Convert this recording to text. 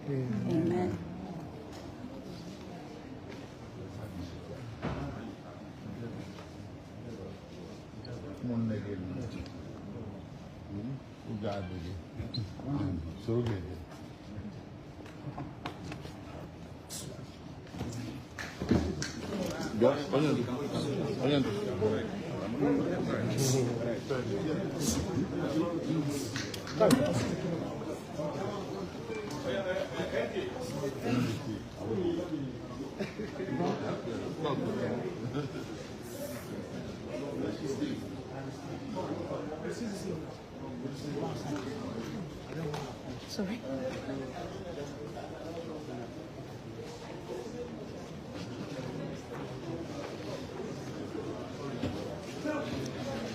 Amen. Ụmụnne gị ụjọ adịghị soro gị eje. Bịa, onye ndu, onye ndu. Sorry.